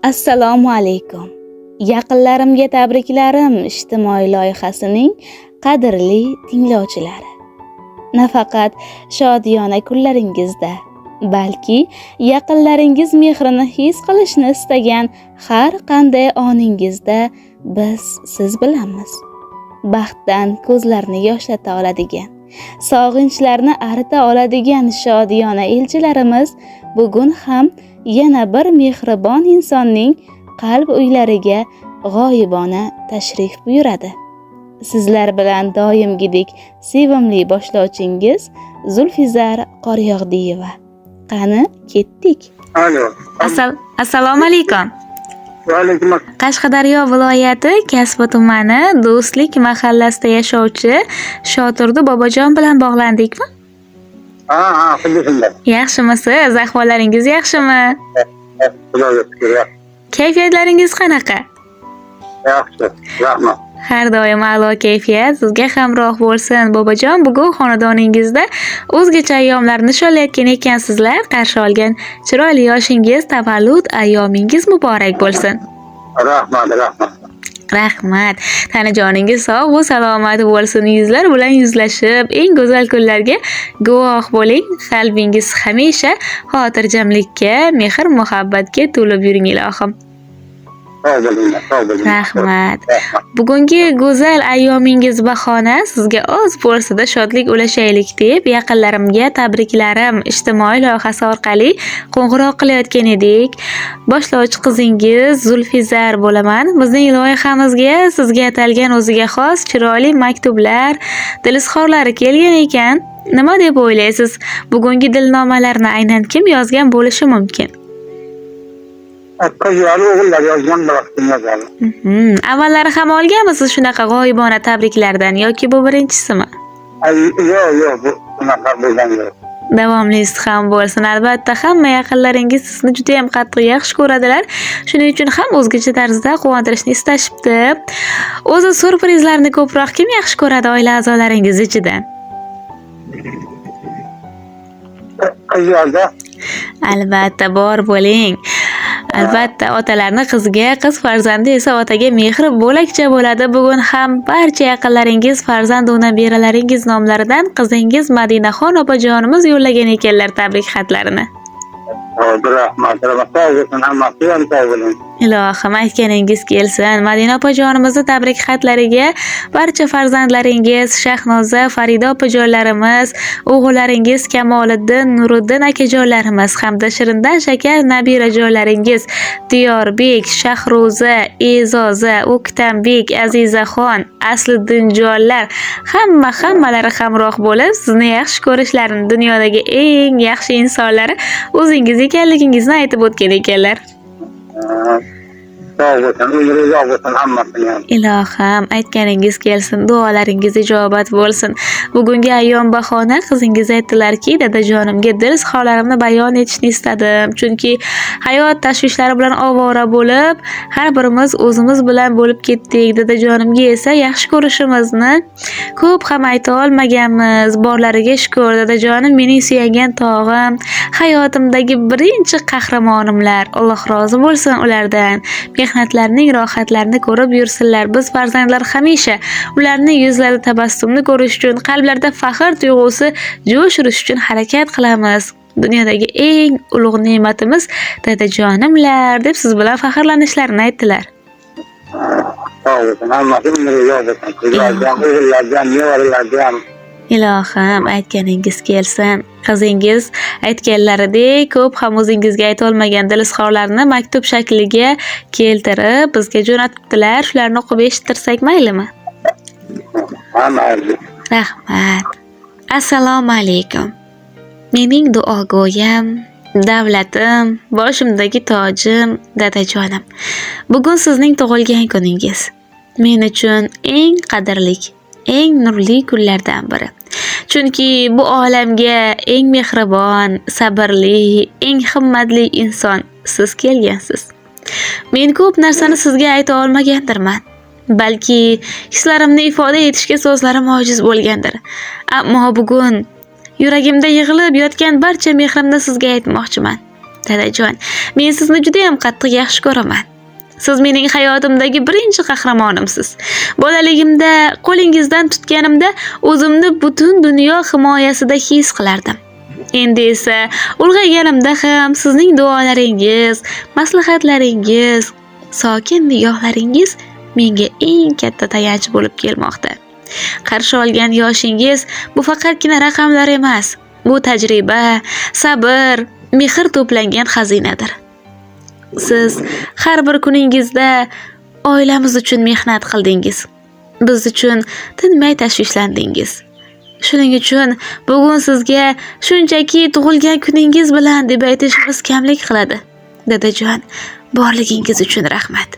Assalomu alaykum. Yaqinlarimga tabriklarim ijtimoiy loyihasining qadrli tinglovchilari. Nafaqat shodiyona kunlaringizda, balki yaqinlaringiz mehrini his qilishni istagan har qanday oningizda biz siz bilanmiz. Baxtdan ko'zlarni yoshlata oladigan, sog'inchlarni arita oladigan shodiyona elchilarimiz bugun ham yana bir mehribon insonning qalb uylariga g'oyibona tashrif buyuradi. Sizlar bilan doimgidek sevimli boshlovchingiz Zulfizar Qoryog'diyeva. Qani, ketdik. Alo. Assalomu alaykum. Va alaykum assalom. Qashqadaryo viloyati Kasbi tumani Do'stlik mahallasida yashovchi Shoturdi bobojon bilan bog'landikmi? Ha, xuddi shunday. Yaxshimisiz? Ahvollaringiz yaxshimi? Xudoga shukr, yaxshi. Kayfiyatlaringiz qanaqa? Yaxshi, rahmat. Har doim a'lo kayfiyat sizga hamroh bo'lsin. Bobojon, bugun xonadoningizda o'zgacha ayyomlarni nishonlayotgan ekansizlar. Qarshi olgan chiroyli yoshingiz, tavallud ayyomingiz muborak bo'lsin. Rahmat, rahmat. Rahmat. Tanajoningiz sog' va salomat bo'lsin. Yuzlar bilan yuzlashib, eng go'zal kunlarga guvoh bo'ling. Qalbingiz hamisha xotirjamlikka, mehr-muhabbatga to'lib yuring ilohim. Sog' bo'linglar, sog' bo'linglar. Rahmat. Rahmat. Bugungi go'zal ayyomingiz bahona sizga oz bo'lsa-da shodlik ulashaylik deb yaqinlarimga tabriklarim ijtimoiy loyihasi orqali qo'ng'iroq qilayotgan edik. Boshlovchi qizingiz Zulfizar bo'laman. Bizning loyihamizga sizga atalgan o'ziga xos chiroyli maktublar, dil izhorlari kelgan ekan. Nima deb o'ylaysiz? Bugungi dilnomalarni aynan kim yozgan bo'lishi mumkin? Qizlar, o'g'illar yozgan, biroq kim yozadi? Avvallari ham olganmisiz shunaqa g'oyibona tabriklardan yoki bu birinchisimi? Ay, yo'q, bu bunaqa bo'lgan yo'q. Davomlisi ham bo'lsin. Albatta, hamma yaqinlaringiz sizni juda ham qattiq yaxshi ko'radilar. Shuning uchun ham o'zgacha tarzda quvontirishni istashibdi. O'zi syurprizlarni ko'proq kim yaxshi ko'radi oila a'zolaringiz ichidan? Qizlarda. Albatta, bor bo'ling. Albatta, otalarni qizga, qiz farzandi esa otaga mehri bo'lakcha bo'ladi. Bugun ham barcha yaqinlaringiz, farzand va nabiralaringiz nomlaridan qizingiz Madinaxon opajonimiz yo'llagan ekanlar tabrik xatlarini. Rahmat, rahmat. Sog' bo'lsin, hammasi ham sog' bo'ling. Ilohim, aytganingiz kelsin. Madina opajonimizni tabrik xatlariga barcha farzandlaringiz, Shahnoza, Farida opajonlarimiz, o'g'illaringiz Kamoliddin, Nuriddin akajonlarimiz hamda shirindan shakar nabirajonlaringiz Diyorbek, Shahro'za, E'zoza, O'ktambek, Azizaxon, Asliddinjonlar hammalari hamroh bo'lib, sizni yaxshi ko'rishlarini, dunyodagi eng yaxshi insonlari o'zingiz ekanligingizni aytib o'tgan ekanlar. Sog' bo'lsin, umri uzoq bo'lsin hammasini ham. Ilohim, aytganingiz kelsin, duolaringiz ijobat bo'lsin. Bugungi ayyom bahona qizingiz aytdilarki, dadajonimga dil izhorlarimni bayon etishni istadim. Chunki hayot tashvishlari bilan ovora bo'lib, har birimiz o'zimiz bilan bo'lib ketdik. Dadajonimga esa yaxshi ko'rishimizni ko'p ham ayta olmaganmiz. Borlariga shukr, dadajonim mening suyangan tog'im, hayotimdagi birinchi qahramonimlar. Alloh rozi bo'lsin ulardan. Mehnatlarning rohatlarini ko'rib yursinlar. Biz farzandlar hamisha ularning yuzlarida tabassumni ko'rish uchun, qalblarda faxr tuyg'usi jo'sh urishi uchun harakat qilamiz. Dunyodagi eng ulug' ne'matimiz dadajonimlar deb siz bilan faxrlanishlarini aytdilar. Sog' bo'lsin, hammasi umri uzoq bo'lsin. Qizlarga ham, o'g'illarga ham, nevaralarga ham. Ilohim, aytganingiz kelsin. Qizingiz aytganlaridek ko'p ham o'zingizga ayta olmagan dil izhorlarini maktub shakliga keltirib bizga jo'natibdilar. Shularni o'qib eshittirsak maylimi? Ha, mayli. Rahmat. Assalomu alaykum. Mening duogo'yim, davlatim, boshimdagi tojim, dadajonim. Bugun sizning tug'ilgan kuningiz. Men uchun eng qadrli, eng nurli kunlardan biri. Chunki bu olamga eng mehribon, sabrli, eng himmatli inson siz kelgansiz. Men ko'p narsani sizga ayta olmagandirman. Balki hislarimni ifoda etishga so'zlarim ojiz bo'lgandir. Ammo bugun yuragimda yig'ilib yotgan barcha mehrimni sizga aytmoqchiman. Dadajon, men sizni juda ham qattiq yaxshi ko'raman. Siz mening hayotimdagi birinchi qahramonimsiz. Bolaligimda qo'lingizdan tutganimda o'zimni butun dunyo himoyasida his qilardim. Endi esa ulg'ayganimda ham sizning duolaringiz, maslahatlaringiz, sokin nigohlaringiz menga eng katta tayanch bo'lib kelmoqda. Qarshi olgan yoshingiz bu faqatgina raqamlar emas, bu tajriba, sabr, mehr to'plangan xazinadir. Siz har bir kuningizda oilamiz uchun mehnat qildingiz. Biz uchun tinmay tashvishlandingiz. Shuning uchun bugun sizga shunchaki tug'ilgan kuningiz bilan deb aytishimiz kamlik qiladi. Dadajon, borligingiz uchun rahmat.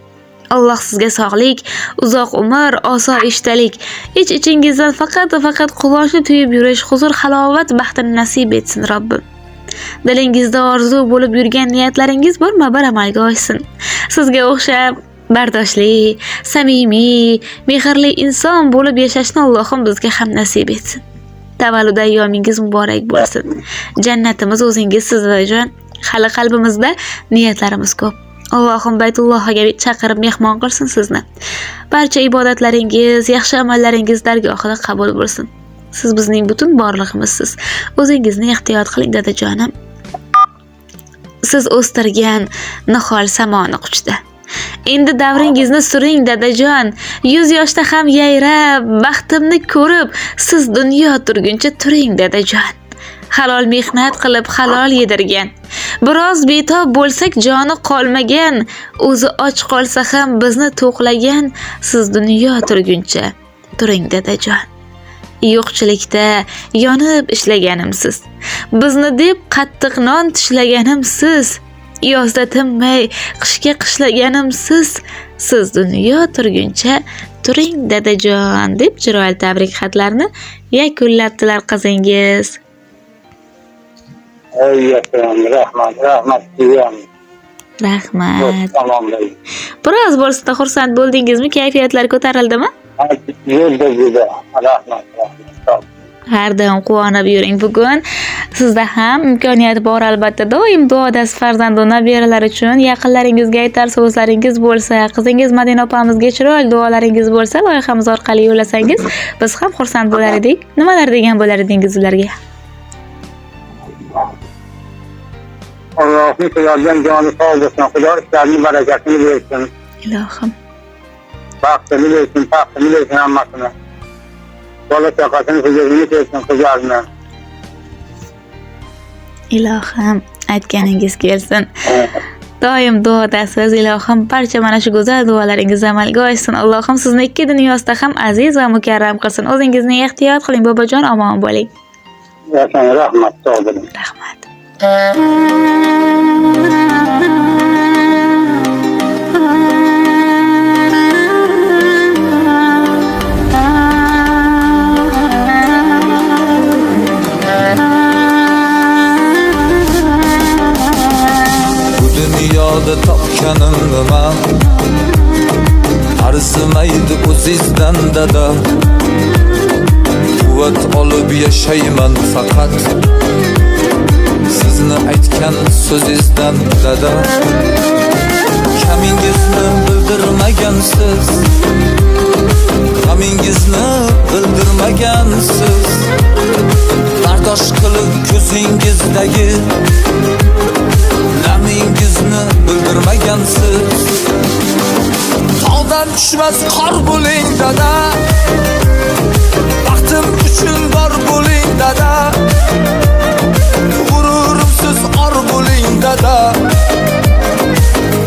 Alloh sizga sog'lik, uzoq umr, osoyishtalik, ich-ichingizdan faqat va faqat quvonchni tuyib yurish, huzur, halovat baxtini nasib etsin Robbim. Dilingizda orzu bo'lib yurgan niyatlaringiz birma-bir amalga oshsin. Sizga o'xshab bardoshli, samimiy, mehrli inson bo'lib yashashni Allohim bizga ham nasib etsin. Tavallud ayyomingiz muborak bo'lsin. Jannatimiz o'zingiz dadajon. Hali qalbimizda niyatlarimiz ko'p. Allohim Baytullohga chaqirib mehmon qilsin sizni. Barcha ibodatlaringiz, yaxshi amallaringiz dargohida qabul bo'lsin. Siz bizning butun borlig'imizsiz. O'zingizni ehtiyot qiling dadajonim. Siz o'stirgan nihol samoni quchdi. Endi davringizni suring dadajon. 100 yoshda ham yayrab, baxtimni ko'rib, siz dunyo turguncha turing dadajon. Halol mehnat qilib halol yedirgan. Biroz betob bo'lsak joni qolmagan, o'zi och qolsa ham bizni to'qlagan, siz dunyo turguncha turing dadajon. Yo'qchilikda yonib ishlaganimsiz. Bizni deb qattiq non tishlaganimsiz. Yozda tinmay qishga qishlaganimsiz. Siz dunyo turguncha turing dadajon deb chiroyli tabrik xatlarini yakunlabdilar qizingiz. Rahmat, rahmat sizga. Rahmat. Biroz bo'lsa-da xursand bo'ldingizmi? Kayfiyatlar ko'tarildimi? Juda, juda. Rahmat, rahmat. Har doim quvonib yuring. Bugun sizda ham imkoniyat bor albatta. Doim duodasiz farzand nabiralar uchun yaqinlaringizga aytar so'zlaringiz bo'lsa, qizingiz Madina opamizga chiroyli duolaringiz bo'lsa, loyihamiz orqali yo'llasangiz, biz ham xursand bo'lar edik. Nimalar degan bo'lar edingiz ularga? Allohning qo'ygan joni sog' bo'lsin, Xudo ishlarining barakasini bersin. Ilohim. Baxtini bersin, taxtini bersin hammasini. Bola chaqasini huzurini bersin qizlarini. Ilohim, aytganingiz kelsin. Doim duodasiz, ilohim barcha mana shu go'zal duolaringiz amalga oshsin. Allohim sizni ikki dunyosida ham aziz va mukarram qilsin. O'zingizni ehtiyot qiling, bobojon, omon bo'ling. Rahmat, sog' bo'ling. Rahmat. Bu dunyoda topganim nima? Arzimaydi o'zizdan dada. Quvvat olib yashayman faqat sizni aytgan so'zingizdan dada. Kamingizni bildirmagansiz, g'amingizni bildirmagansiz. Bardosh qilib ko'zingizdagi namingizni bildirmagansiz. Tog'dan tushmas qor bo'ling dada, baxtim uchun bor bo'ling dada. G'ururimsiz or bo'ling dada,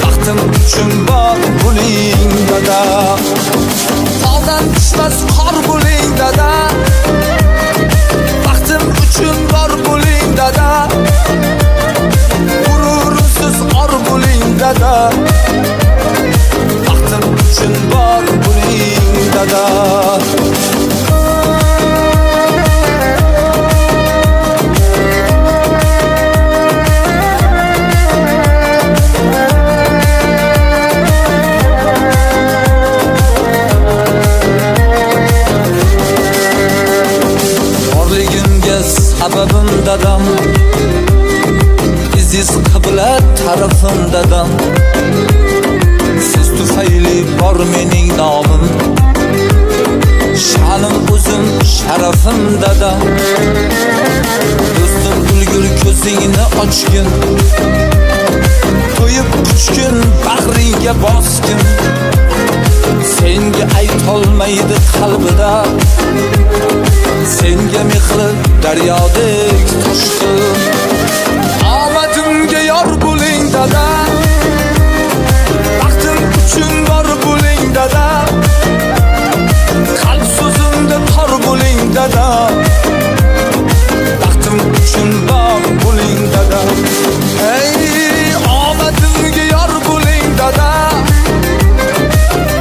baxtim uchun bor bo'ling dada. Tog'dan tushmas qor bo'ling dada, baxtim uchun bor bo'ling dada. G'ururimsiz or bo'ling dada, baxtim uchun bor bo'ling dada. Borligimga sababim dadam, iziz qibla dadam. Siz tufayli bor mening nomim, sha'nim o'zim, sharafim dadam. Do'stim ulgur ko'zingni ochgin, to'yib quchgin, bag'ringga bosgin. Senga aytolmaydi qalbida, senga mehri daryodek toshqin. Omadimga yor bo'ling dada, baxtim uchun bor bo'ling dada, qalb so'zimda tor bo'ling dada, baxtim uchun bor bo'ling dada. Ey omadimga yor bo'ling dada,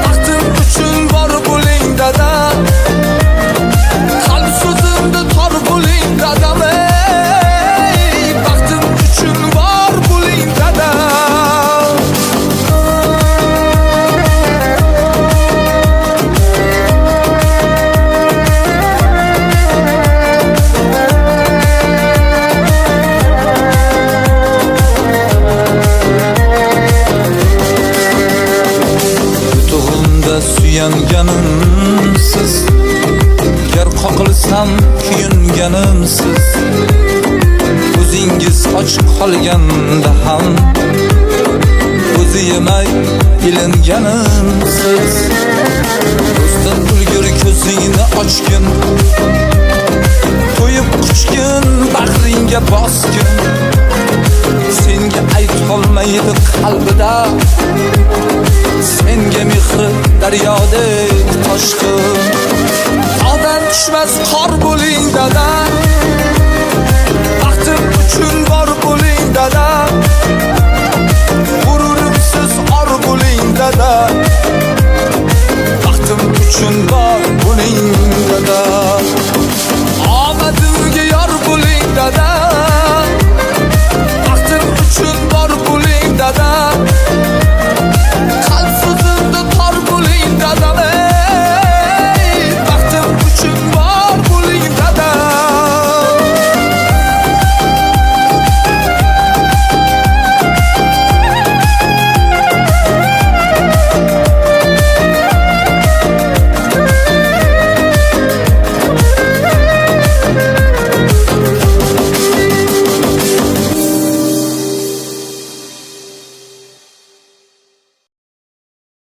baxtim uchun bor bo'ling dada, qalb so'zimda tor bo'ling dadam. Ey baxtim uchun bor bo'ling dada. Yutug'imda suyanganimsiz, gar qoqilsam kuyunganimsiz, o'zingiz och qolganda ham o'zi yemay ilinganimsiz. Do'stim ulgur ko'zingni ochgin, to'yib quchgin, bag'ringga bosgin. Senga aytolmaydi qalbida, senga mehri daryodek toshqin. Tog'dan tushmas qor bo'ling dada,